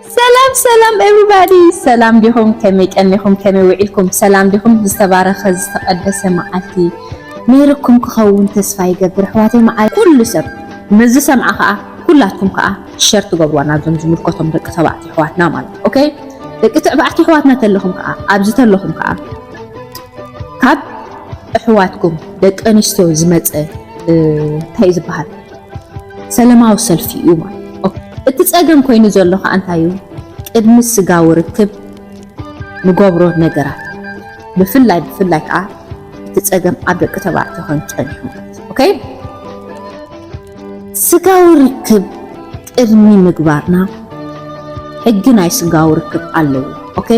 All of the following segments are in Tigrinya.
ሰላም ሰላም everybody፣ ሰላም ዲኹም? ከመይ ቀኒኹም? ከመይ ውዒልኩም? ሰላም ዲኹም? ዝተባረኸ ዝተቐደሰ መዓልቲ ነይርኩም ክኸውን ተስፋ ይገብር። ኣሕዋተይ መዓል ኩሉ ሰብ ምስዚ ሰምዓ ከዓ ኩላትኩም ከዓ ሸር ትገብርዋ ናብዞም ዝምልከቶም ደቂ ተባዕትዮ ኣሕዋትና ማለት ኦኬ። ደቂ ተባዕትዮ ኣሕዋትና ተለኹም ከዓ ኣብዚ ተለኹም ከዓ ካብ ኣሕዋትኩም ደቂ ኣንስትዮ ዝመፀ እንታይ እዩ ዝበሃል ሰላማዊ ሰልፊ እዩ ማለት እዩ። እቲ ጸገም ኮይኑ ዘሎ ከዓ እንታይ እዩ? ቅድሚ ስጋዊ ርክብ ንገብሮ ነገራት ብፍላይ ብፍላይ ከዓ እቲ ጸገም ኣብ ደቂ ተባዕትዮ ኮይኑ ጸኒሑ ማለት እዩ። ኦኬ ስጋዊ ርክብ ቅድሚ ምግባርና ሕጊ ናይ ስጋዊ ርክብ ኣለዎ። ኦኬ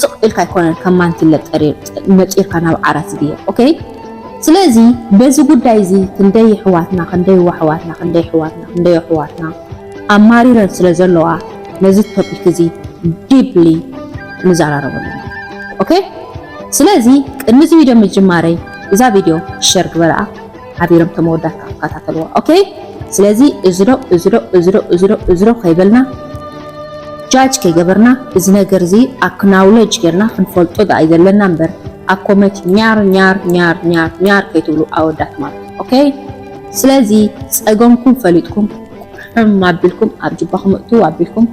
ስቕ ኢልካ ኣይኮነን ከም ማንቲለ ነፂርካ ናብ ዓራት ዝድየብ። ኦኬ ስለዚ በዚ ጉዳይ እዚ ክንደይ ኣሕዋትና ክንደይ ኣሕዋትና ክንደይ ኣሕዋትና ክንደይ ኣሕዋትና ኣማሪረን ስለ ዘለዋ ነዚ ቶፒክ እዚ ዲፕሊ ንዘራረበሉ። ኦኬ ስለዚ ቅድሚ እዚ ቪድዮ ምጅማረይ እዛ ቪድዮ ሸር ግበርኣ ሓቢሮም ተመወዳት ክከታተልዋ። ኦኬ ስለዚ እዚ ዶ እዚ ዶ እዚ ዶ እዚ ዶ እዚ ዶ ከይበልና ጃጅ ከይገበርና እዚ ነገር እዚ ኣክናውለጅ ጌርና ክንፈልጦ ደኣ እዩ ዘለና እምበር ኣብ ኮመንት ኛር ኛር ኛር ኛር ኛር ከይትብሉ ኣወዳት ማለት ኦኬ ስለዚ ጸገምኩም ፈሊጥኩም ሕም ኣቢልኩም ኣብ ጅባኹም እእትው ኣቢልኩም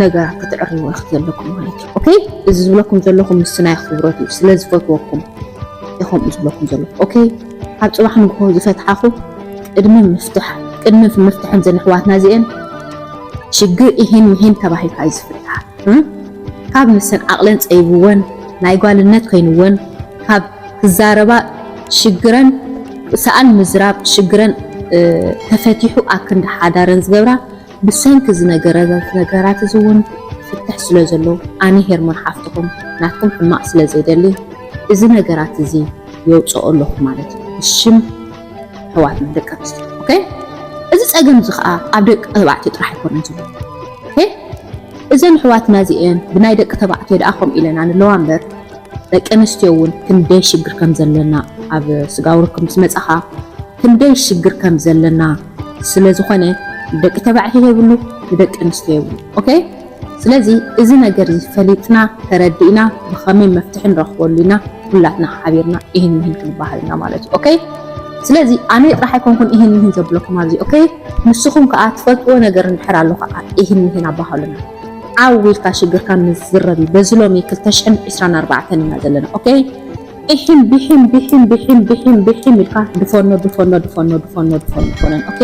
ነገራት ክትዕርይዎ ኢኹም ዘለኩም ማለት እዩ። ኦኬ እዚ ዝብለኩም ዘለኹ ምስ ናይ ክብረት እዩ ስለ ዝፈትወኩም ኢኹም ዝብለኩም ዘለኹ። ኦኬ ካብ ጽባሕ ንግሆ ዝፈትሓኹ ቅድሚ ምፍትሕ ቅድሚ ምፍትሕን ዘንሕዋትና እዚአን ሽግር ኢሂን ምሂን ተባሂልካ እዩ ዝፍታሕ። ካብ ንሰን ዓቕለን ጸይብወን ናይ ጓልነት ኮይንወን ካብ ክዛረባ ሽግረን ሰኣን ምዝራብ ሽግረን ተፈቲሑ ኣብ ክንዲ ሓዳረን ዝገብራ ብሰንኪ ዝነገረዘት ነገራት እዚ እውን ፍትሕ ስለ ዘሎ ኣነ ሄርሞን ሓፍትኹም ናትኩም ሕማቕ ስለ ዘይደሊ እዚ ነገራት እዚ የውፅኦ ኣለኹ ማለት እዩ ብሽም ኣሕዋትና ደቂ ኣንስትዮ። ኦኬ እዚ ፀገም እዚ ከዓ ኣብ ደቂ ተባዕትዮ ጥራሕ ኣይኮነን ዘሎ። ኦኬ እዘን ኣሕዋትና እዚአን ብናይ ደቂ ተባዕትዮ ደኣ ከምኡ ኢለና ንለዋ እምበር ደቂ ኣንስትዮ እውን ክንደይ ሽግር ከም ዘለና ኣብ ስጋዊ ርክብ ምስ መፃኻ ክንደይ ሽግር ከም ዘለና ስለ ዝኾነ ደቂ ተባዕትዮ የብሉ ንደቂ ኣንስትዮ የብሉ። ኦኬ ስለዚ እዚ ነገር እዚ ፈሊጥና ተረዲእና ብኸመይ መፍትሒ ንረኽበሉ ኢና ኩላትና ሓቢርና ይህን ይህን ክንበሃል ኢና ማለት እዩ። ኦኬ ስለዚ ኣነ ጥራሕ ኣይኮንኩን ይህን ይህን ዘብለኩም ኣብዚ። ኦኬ ንስኹም ከዓ ትፈልጥዎ ነገር እንድሕር ኣሎ ከዓ ይህን ይህን ኣባሃሉና። ዓው ኢልካ ሽግርካ ምዝረብ እዩ። በዚ ሎሚ ክልተ ሽሕን ዕስራን ኣርባዕተን ኢና ዘለና። ኦኬ ኢሒም ቢሒም ቢሒም ቢሒም ቢሒም ቢሒም ኢልካ ድፈኖ ድፈኖ ድፈኖ ድፈኖ ድፈኖ ድፈኖን። ኦኬ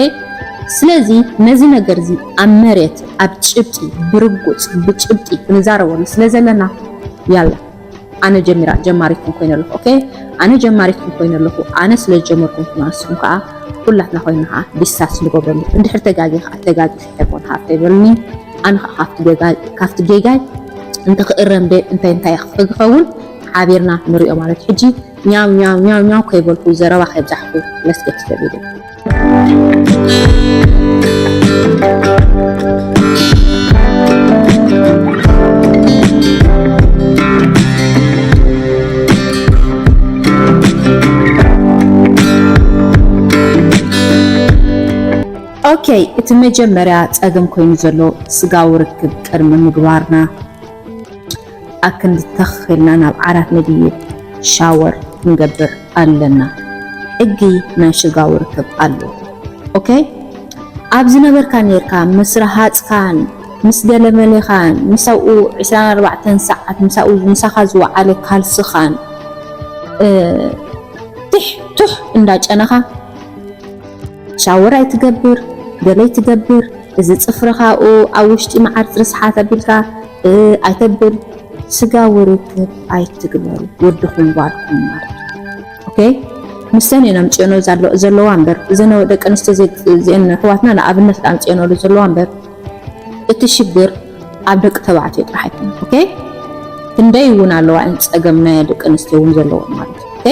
ስለዚ ነዚ ነገር እዚ ኣብ መሬት ኣብ ጭብጢ ብርጉፅ ብጭብጢ ክንዛረበሉ ስለ ዘለና ያላ ኣነ ጀሚራ ጀማሪትኩም ኮይነ ኣለኹ። ኦኬ ኣነ ጀማሪትኩም ኮይነ ኣለኹ። ኣነ ስለ ዝጀመርኩም ንስኹም ከዓ ኩላትና ኮይና ከዓ ዲስካስ ንገብረሉ። እንድሕር ተጋጊ ከዓ ተጋጊ ሄርሞን ሃፍተ ይበልኒ። ኣነ ከዓ ካብቲ ጌጋይ ካብቲ ጌጋይ እንተ ክእረም ደ እንታይ እንታይ ክኸውን ሓቢርና ንሪኦ ማለት ሕጂ ኛው ኛው ኛው ኛው ከይበልኩ ዘረባ ከይብዛሕኩ let's get to the video። ኦኬ እቲ መጀመርያ ጸገም ኮይኑ ዘሎ ስጋዊ ርክብ ቅድሚ ምግባርና ኣክንዲ ተኽ ኢልና ናብ ዓራት ንድይብ ሻወር ክንገብር ኣለና። ሕጊ ናይ ስጋዊ ርክብ ኣሎ። ኦኬ ኣብ ዝነበርካ ኔርካ ምስ ረሃጽካን ምስ ገለመሌኻን ምስ ኣብኡ ዕስራን ኣርባዕተን ሰዓት ምስ ኣብኡ ምሳኻ ዝወዓለ ካልስኻን ትሕ ቱሕ እንዳጨነኻ ሻወር ኣይትገብር ገለ ኣይትገብር እዚ ጽፍርኻ ኣብኡ ኣብ ውሽጢ መዓልቲ ርስሓት ኣቢልካ ኣይተብል ስጋ ውርክብ ኣይትግበሩ ወድኹም ጓልኩም ማለት ኦኬ ምስተን እየን ኣምፅኦኖ ዘለዋ እምበር እዘን ደቂ ኣንስትዮ እዚአን ኣሕዋትና ንኣብነት ኣምፅኦኖ ዘለዋ እምበር እቲ ሽግር ኣብ ደቂ ተባዕትዮ ጥራሕ ኣይኮነ ኦኬ ክንደይ እውን ኣለዋ እን ፀገም ናይ ደቂ ኣንስትዮ እውን ዘለዎ ማለት ኦኬ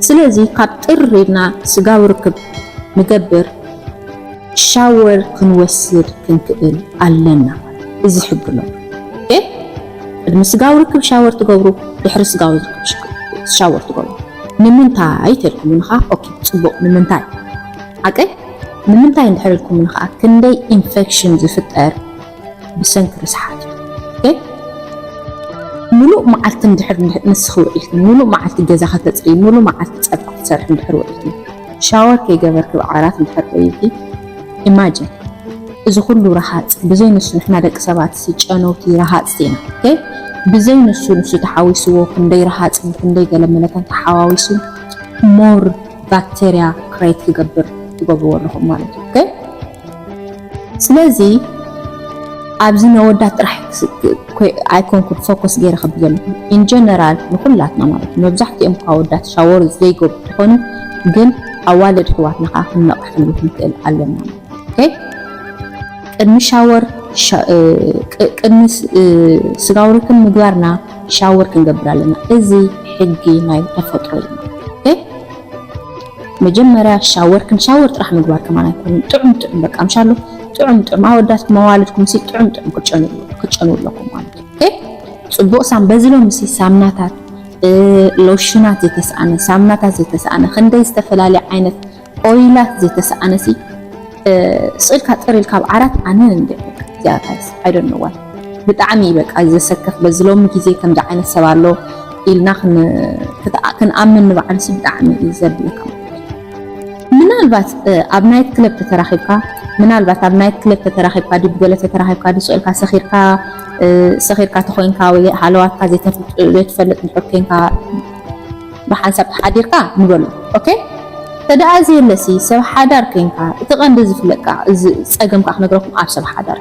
ስለዚ ካብ ጥር ኢልና ስጋዊ ርክብ ንገብር ሻወር ክንወስድ ክንክእል ኣለና እዚ ሕግሎ ቅድሚ ስጋዊ ርክብ ሻወር ትገብሩ ድሕሪ ስጋዊ ርክብ ሻወር ትገብሩ ንምንታይ ተልኩምኒ ከዓ ኦኬ ፅቡቅ ንምንታይ ሓቀይ ንምንታይ እንድሕር ኢልኩምኒ ከዓ ክንደይ ኢንፌክሽን ዝፍጠር ብሰንኪ ርስሓት እዩ። ኦኬ? ምሉእ መዓልቲ እንድሕር ንስኺ ውዒልኪ፣ ምሉእ መዓልቲ ገዛ ከተፅሪ፣ ምሉእ መዓልቲ ፀብሒ ክትሰርሒ እንድሕር ውዒልኪ፣ ሻወር ከይገበርኪ ብዓራት እንድሕር ቆይልኪ፣ ኢማጂን፣ እዚ ኩሉ ረሃፅ፣ ብዘይ ንሱ ንሕና ደቂ ሰባት ሲ ጨነውቲ ረሃፅቲ ኢና። ኦኬ? ብዘይ ንሱ፣ ንሱ ተሓዊስዎ ክንደይ ረሃፅን ክንደይ ገለ መለተን ተሓዋዊሱ ሞር ባክቴርያ ክሬት ክገብር ትገብርዎ ኣለኹም ማለት እዩ። ኦኬ? ስለዚ ኣብዚ ነወዳት ጥራሕ ክስ- ኮይ- ኣይኮንኩን ፎከስ ገይረ ከብል ዘለኹ፣ ኢን ጀነራል ንኩላትና ማለት እዩ። መብዛሕትኦም ካብ ኣወዳት ሻወር ዘይገብሩ ትኾኑ፣ ግን ኣዋልድ ኣሕዋትና ከዓ ክንነቕሐሉ ክንክእል ኣለና። ኦኬ? ቅድሚ ሻወር ሻ- እ፣ ቅ- ቅድሚ ስ- እ፣ ስጋዊ ርክብ ምግባርና ሻወር ክንገብር ኣለና። እዚ ሕጊ ናይ ተፈጥሮ እዩ። ኦኬ? መጀመርያ ሻወር ክንሻወር ጥራሕ ምግባር ከማን ኣይኮነን። ጥዑም ጥዑም በቃ ምሻሎ ጥዑም ጥዑም ኣወዳትኩም ኣዋልድኩም ሲ ጥዑም ጥዑም ክትጨኑ ክትጨኑ ኣለኩም ማለት እዩ። ኦኬ? ፅቡቅ ሳም በዚ ሎሚ ሲ ሳምናታት እ፣ ሎሽናት ዘይተሰኣነ፣ ሳምናታት ዘይተሰኣነ፣ ክንደይ ዝተፈላለየ ዓይነት ኦይላት ዘይተሰኣነ ሲ እ፣ ስእልካ ጥር ኢልካ ኣብ ዓራት ኣነ እንደ እዚኣ ጋይስ ኣይ ዶንት ኖ ዋይ ብጣዕሚ በቃ ዘሰከፍ በዚ ሎሚ ግዜ ከምዚ ዓይነት ሰብ ኣሎ ኢልና ክን- ክት- ክንኣምን ንባዕሉ ሲ ብጣዕሚ እዩ ዘብለካ። ምናልባት እ፣ ኣብ ናይት ክለብ ተተራኺብካ ምናልባት ኣብ ናይት ክለብ ተተራኺብካ ድዩ ብገለ ተተራኺብካ ድዩ ስእልካ ሰኺርካ እ፣ ሰኺርካ ተኾይንካ ወይ ሃለዋትካ ዘይተፍ- ዘይትፈልጥ እንድሕር ኮንካ ብሓንሳብ ተሓዲርካ ንበሎ። ኦኬ? ተደኣ ዘየለሲ ሰብ ሓዳር ኮንካ እቲ ቀንዲ ዝፍለጥካ እዚ ጸገምካ ክነግረኩም ኣብ ሰብ ሓዳር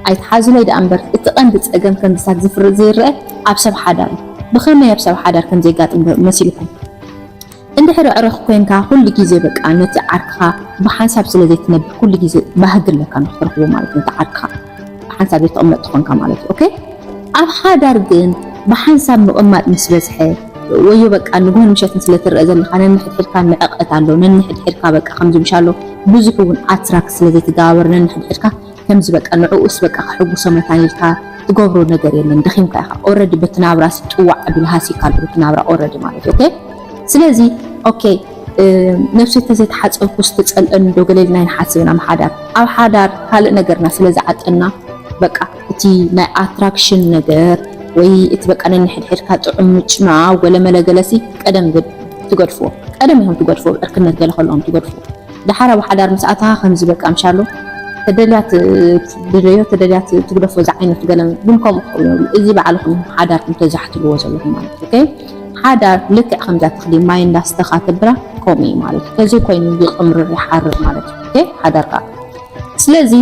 ኣይትሓዙለይ ደኣ እምበር እቲ ቀንዲ ጸገም ከምዚታት ዝፍርእ ዝረአ ኣብ ሰብ ሓዳር እዩ። ብኸመይ ኣብ ሰብ ሓዳር ከም ዘጋጥም መሲልኩም? እንድሕር ኣዕሩኽ ኮንካ ኩሉ ግዜ በቃ ነቲ ዓርክኻ ብሓንሳብ ስለ ዘይትነብር ኩሉ ግዜ ባህጊ ኣለካ ንክትረኽቦ ማለት ነቲ ዓርክኻ ብሓንሳብ ዘይትቕመጥ ትኾንካ ማለት እዩ። ኦኬ? ኣብ ሓዳር ግን ብሓንሳብ ምቕማጥ ምስ በዝሐ ወዮ በቃ ንግሆን ምሸትን ስለ ትረአ ዘለኻ ነንሕድሕድካ ንዕቐት ኣሎ ነንሕድሕድካ በቃ ከምዚ ምሻሎ ብዙሕ እውን ኣትራክት ስለ ዘይትጋባበር ነንሕድሕድካ ከምዚ በቃ ንዕኡስ በቃ ከሕጉሶ መታን ኢልካ ትገብሮ ነገር የለን። ደኺምካ ኢኻ ኦረዲ በቲ ናብራ ሲ ጥዋዕ ኣቢሉ ሃሲካ ኣሎ በቲ ናብራ ኦረዲ ማለት እዩ። ኦኬ ስለዚ ኦኬ ነብሲ ተዘይተሓፀብኩስ ትፀልአኒ ዶ ገለ ኢልና ይንሓስብ ኢና። ኣብ ሓዳር ኣብ ሓዳር ካልእ ነገርና ስለ ዝዓጠና በቃ እቲ ናይ ኣትራክሽን ነገር ወይ እቲ በቃ ነንሕድሕድካ ጥዑም ምጭማው ገለመለ ገለሲ ቀደም ትገድፍዎ ቀደም ኢኹም ትገድፍዎ ዕርክነት ገለ ከለኹም ትገድፍዎ። ደሓር ኣብ ሓዳር ምስ ኣተኻ ከምዚ በቃ ምሻሎ ተደልያ ትድለዮ ተደልያ ትግደፎ ዝዓይነቱ ገለ ግን ከምኡ ክኸውን የብሉ። እዚ ባዕልኹም ሓዳርኩም ተዛሕትልዎ ዘለኹም ማለት ኦኬ። ሓዳር ልክዕ ከምዛ ተኽሊ ማይ እንዳስተኻ ተብራ ከምኡ እዩ ማለት እዩ። ተዘይ ኮይኑ ይቕምርር ይሓርር ማለት እዩ ኦኬ ሓዳር ከዓ። ስለዚ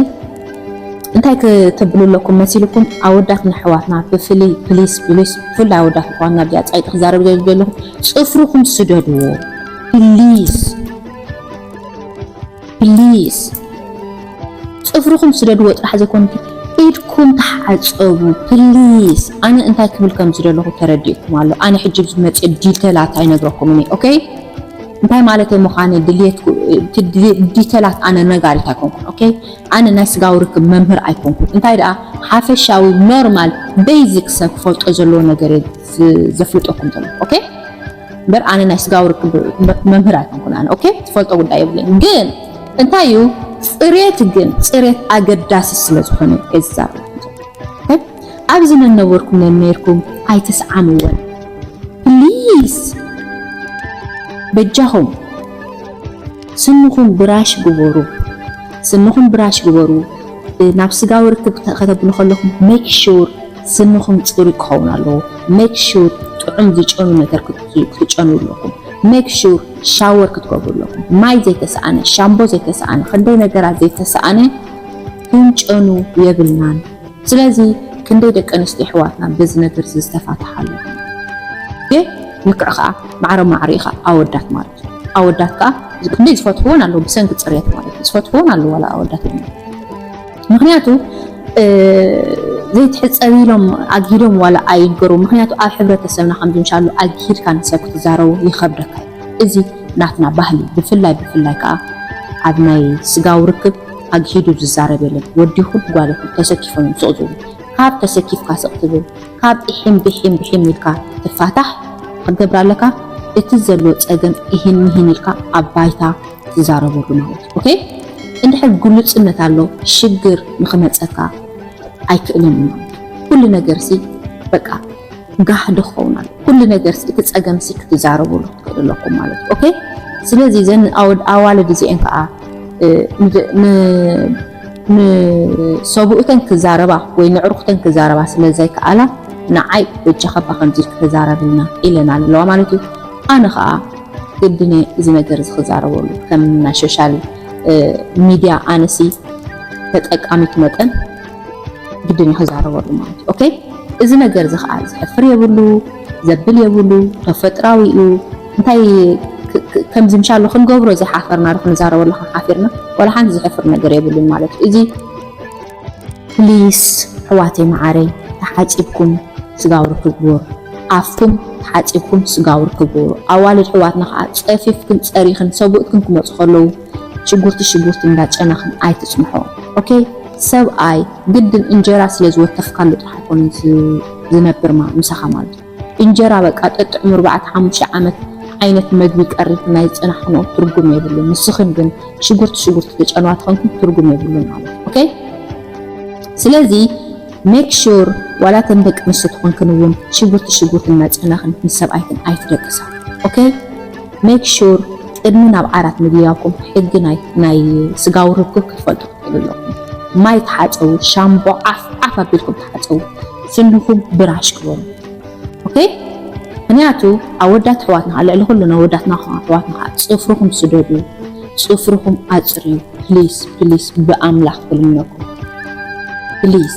እንታይ ክትብሉ ኣለኩም መሲልኩም ኣወዳት ንኣሕዋትና ብፍልይ ፕሊስ ፕሊስ ብፍላይ ኣወዳት ኣሕዋትና ኣብዚኣ ጻይቂ ክዛረብ ዘሉ ዘለኹም ጽፍርኹም ስደድዎ ፕሊስ ፕሊስ ጽፍርኹም ስደድዎ ጥራሕ ዘይኮነ ኢድኩም ተሓጸቡ ፕሊስ። ኣነ እንታይ ክብል ከም ዝደለኹ ተረዲእኩም ኣሎ። ኣነ ሕጂ ዝመጽእ ዲተላት ኣይነግረኩምን እየ ኦኬ። እንታይ ማለት ምዃነ ድልየት ዲተላት ኣነ ነጋሪት ኣይኮንኩን ኦኬ። ኣነ ናይ ስጋዊ ርክብ መምህር ኣይኮንኩን። እንታይ ደኣ ሓፈሻዊ ኖርማል ቤዚክ ሰብ ክፈልጦ ዘለዎ ነገር እየ ዘፍልጠኩም ዘሎ ኦኬ። እምበር ኣነ ናይ ስጋዊ ርክብ መምህር ኣይኮንኩን ኣነ ኦኬ። ትፈልጦ ጉዳይ የብለይን ግን እንታይ እዩ ጽሬት ግን ጽሬት ኣገዳሲ ስለ ዝኾነ እየ ዝዛረብ። ኣብዚ ነነበርኩም ነነርኩም ኣይትስዓምወን ፕሊስ በጃኹም ስንኹም ብራሽ ግበሩ ስንኹም ብራሽ ግበሩ ናብ ስጋዊ ርክብ ከተብሉ ከለኹም ሜክ ሹር ስንኹም ፅሩይ ክኸውን ኣለዎ ሜክ ሹር ጥዑም ዝጨኑ ነገር ክትጨኑ ኣለኩም ሜክ ሹር ሻወር ክትገብሩ ኣለኩም ማይ ዘይተሰኣነ ሻምቦ ዘይተሰኣነ ክንደይ ነገራት ዘይተሰኣነ ክንጨኑ የብልናን ስለዚ ክንደይ ደቂ ኣንስትዮ ኣሕዋትና በዚ ነገር እዚ ዝተፋትሓ ኣለዋ ግን ልክዕ ከዓ ማዕረ ማዕረ ኢኻ ኣወዳት ማለት እዩ ኣወዳት ከዓ ክንደይ ዝፈትሕዎን ኣለዉ ብሰንኪ ፅሬት ማለት እዩ ዝፈትሕዎን ኣለዉ ዋላ ኣወዳት ምክንያቱ ዘይትሕፀብ ኢሎም ኣግሂዶም ዋላ ኣይንገሩ ምክንያቱ ኣብ ሕብረተሰብና ከምዚ ምሻሉ ኣግሂድካ ንሰብ ክትዛረቡ ይኸብደካ እዩ እዚ ናትና ባህሊ ብፍላይ ብፍላይ ከዓ ኣብ ናይ ስጋዊ ርክብ ኣግሂዱ ዝዛረብ የለን ወዲ ይኹን ጓል ይኹን ተሰኪፎም እዮም ስቕ ዝብሉ ካብ ተሰኪፍካ ስቕ ትብል ካብ ኢሒም ብሒም ብሒም ኢልካ ትፋታሕ ክትገብር ኣለካ እቲ ዘሎ ፀገም ኢሂን ምሂን ኢልካ ኣብ ባይታ ትዛረበሉ ማለት እዩ ኦኬ እንድሕር ግሉፅነት ኣሎ ሽግር ንክመፀካ ኣይክእልን እዩ ማለት እዩ። ኩሉ ነገር ሲ በቃ ጋህዲ ክኸውን ኣሎ። ኩሉ ነገር ሲ እቲ ጸገም ሲ ክትዛረብሉ ክትክእሉ ኣለኩም ማለት እዩ። ኦኬ፣ ስለዚ እዘን ኣወድ- ኣዋልድ እዚአን ከዓ እ፣ ን- ን- ንሰብኡተን ክዛረባ ወይ ንዕሩኽተን ክዛረባ ስለ ዘይከኣላ ንዓይ በጃኻ እባ ከምዚ ኢልክ ተዛረብልና ኢለን ኣለዋ ማለት እዩ። ኣነ ከዓ ግድን እዚ ነገር እዚ ክዛረበሉ ከም ናይ ሶሻል ሚድያ ኣነሲ ተጠቃሚት መጠን ግድን ክዛረበሉ ማለት እዩ። ኦኬ፣ እዚ ነገር እዚ ከዓ ዝሕፍር የብሉ፣ ዘብል የብሉ፣ ተፈጥራዊ እዩ። እንታይ ከምዚ ምሻሉ ክንገብሮ ዘይሓፈርና ዶ ክንዛረበሉ ሓፊርና? ዋላ ሓንቲ ዝሕፍር ነገር የብሉን ማለት እዩ። እዚ ፕሊስ ኣሕዋተይ መዓረይ ተሓፂብኩም ስጋው ርክብ ግበሩ። ኣፍኩም ተሓፂብኩም ስጋው ርክብ ግበሩ። ኣዋልድ ኣሕዋትና ከዓ ፀፊፍክን ፀሪኽን ሰብኡትክን ክመፁ ከለዉ ሽጉርቲ ሽጉርቲ እንዳጨነኽን ኣይትፅንሖ። ኦኬ፣ ሰብኣይ ግድን እንጀራ ስለ ዝወተፍካሉ ጥራሕ ኣይኮነን ዝነብር ምሳኻ ማለት እዩ። እንጀራ በቃ ጥጥዕሙ ኣርባዕተ ሓሙሽተ ዓመት ዓይነት መግቢ ቀሪብክን ናይ ዝፀናሕክንኦ ትርጉም የብሉን። ንስኽን ግን ሽጉርቲ ሽጉርቲ ተጨንዋ ተኾንክን ትርጉም የብሉን ማለት እዩ። ኦኬ፣ ስለዚ ሜክ ሹር ዋላ ተን ደቂ ኣንስትዮ ተኾንክን እውን ሽጉርቲ ሽጉርቲ እናፀናኽን ንሰብኣይክን ኣይትደቅሳ። ኦኬ፣ ሜክ ሹር ቅድሚ ናብ ዓራት ምግያኩም ሕጊ ናይ ናይ ስጋዊ ርክብ ክትፈልጡ ትኽእሉ ኣለኩም። ማይ ተሓፀቡ፣ ሻምቦ ዓፍ ዓፍ ኣቢልኩም ተሓፀቡ፣ ስንድኹም ብራሽ ግበሩ። ኦኬ፣ ምክንያቱ ኣወዳት ኣሕዋትና ልዕሊ ኩሉ ኣወዳትና ኣሕዋትና ከዓ ፅፍርኹም ስደዱ፣ ፅፍርኹም ኣፅርዩ። ፕሊስ ፕሊስ ብኣምላኽ ክልምነኩም ፕሊስ።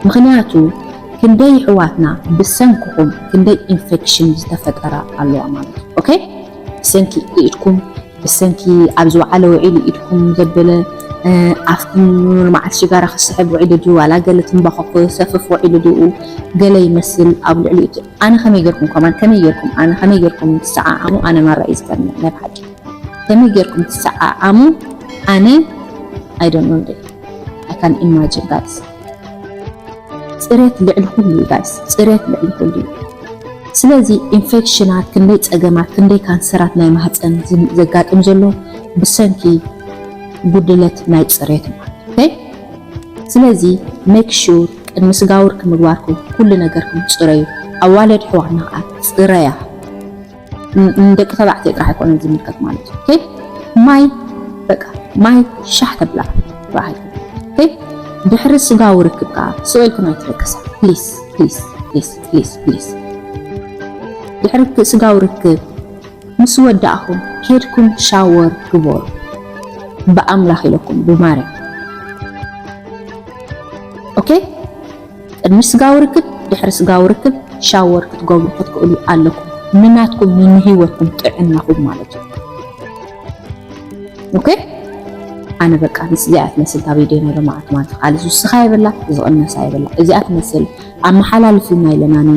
ምክንያቱ ክንደይ ኣሕዋትና ብሰንክኹም ክንደይ ኢንፌክሽን ዝተፈጠራ ኣለዋ ማለት እዩ። ኦኬ፣ ብሰንኪ ኢድኩም ብሰንኪ ኣብ ዝወዓለ ውዒሉ ኢድኩም ዘበለ ኣፍኩም ንመዓልቲ ሽጋራ ክስሕብ ውዒሉ ድዩ ዋላ ገለ ትንባኾ ክሰፍፍ ውዒሉ ድዩ ገለ ይመስል ኣብ ልዕሊ እቲ ኣነ ከመይ ጌርኩም ከማን ከመይ ጌርኩም ኣነ ከመይ ጌርኩም ትሰዓዓሙ ኣነ ማራ እዩ ዝገርመኒ ናይ ብሓቂ ከመይ ጌርኩም ትሰዓዓሙ ኣነ I don't know I can't imagine guys። ፅሬት ልዕሊ ኩሉ እዩ ጋይስ፣ ፅሬት ልዕሊ ኩሉ እዩ። ስለዚ ኢንፌክሽናት ክንደይ ፀገማት ክንደይ ካንሰራት ናይ ማህፀን ዘጋጥም ዘሎ ብሰንኪ ጉድለት ናይ ፅሬት ማለት okay። ስለዚ ሜክ ሹር ቅድሚ ስጋውር ክምግባርኩም ኩሉ ነገርኩም ፅረዩ። ኣዋለድ ሕዋና ከዓ ፅረያ። ንደቂ ተባዕትዮ ጥራሕ ኣይኮነን ዝምልከት ማለት እዩ። okay ማይ በቃ ማይ ሻሕ ተብላ በሃል። okay ድሕሪ ስጋዊ ርክብ ከዓ ስእልክን ኣይትደቅሳ please please please please please። ድሕሪ ስጋዊ ርክብ ምስ ወዳእኹም ኬድኩም ሻወር ግበሩ። ብኣምላኽ ኢለኩም ብማርያም okay። ቅድሚ ስጋዊ ርክብ ድሕሪ ስጋዊ ርክብ ሻወር ክትገብሩ ክትክእሉ ኣለኩም። ንናትኩም ንህይወትኩም ጥዕናኹም ማለት እዩ። okay ኣነ በቃ ምስ እዚኣ ትመስል እታ ቪድዮ ናይ ሎማዓንቲ ማለት ቃል ዝውስኻ የብላ ዝቕነሳ የብላ። እዚኣ ትመስል ኣመሓላልፍልና ኢለናኒ።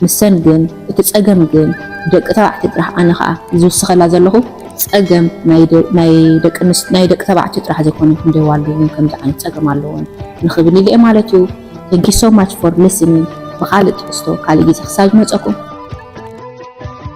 ንሰን ግን እቲ ፀገም ግን ደቂ ተባዕትዮ ጥራሕ ኣነ ከዓ ዝውስኸላ ዘለኹ ፀገም ናይ ደቂ ተባዕትዮ ጥራሕ ዘይኮነ ክንደይ ዋልድ እውን ከምዚ ዓይነት ፀገም ኣለዎን ንኽብል ኢለ ማለት እዩ። Thank you so much for listening። ብኻልእ ትሕዝቶ ካልእ ግዜ ክሳብ ዝመፀኩም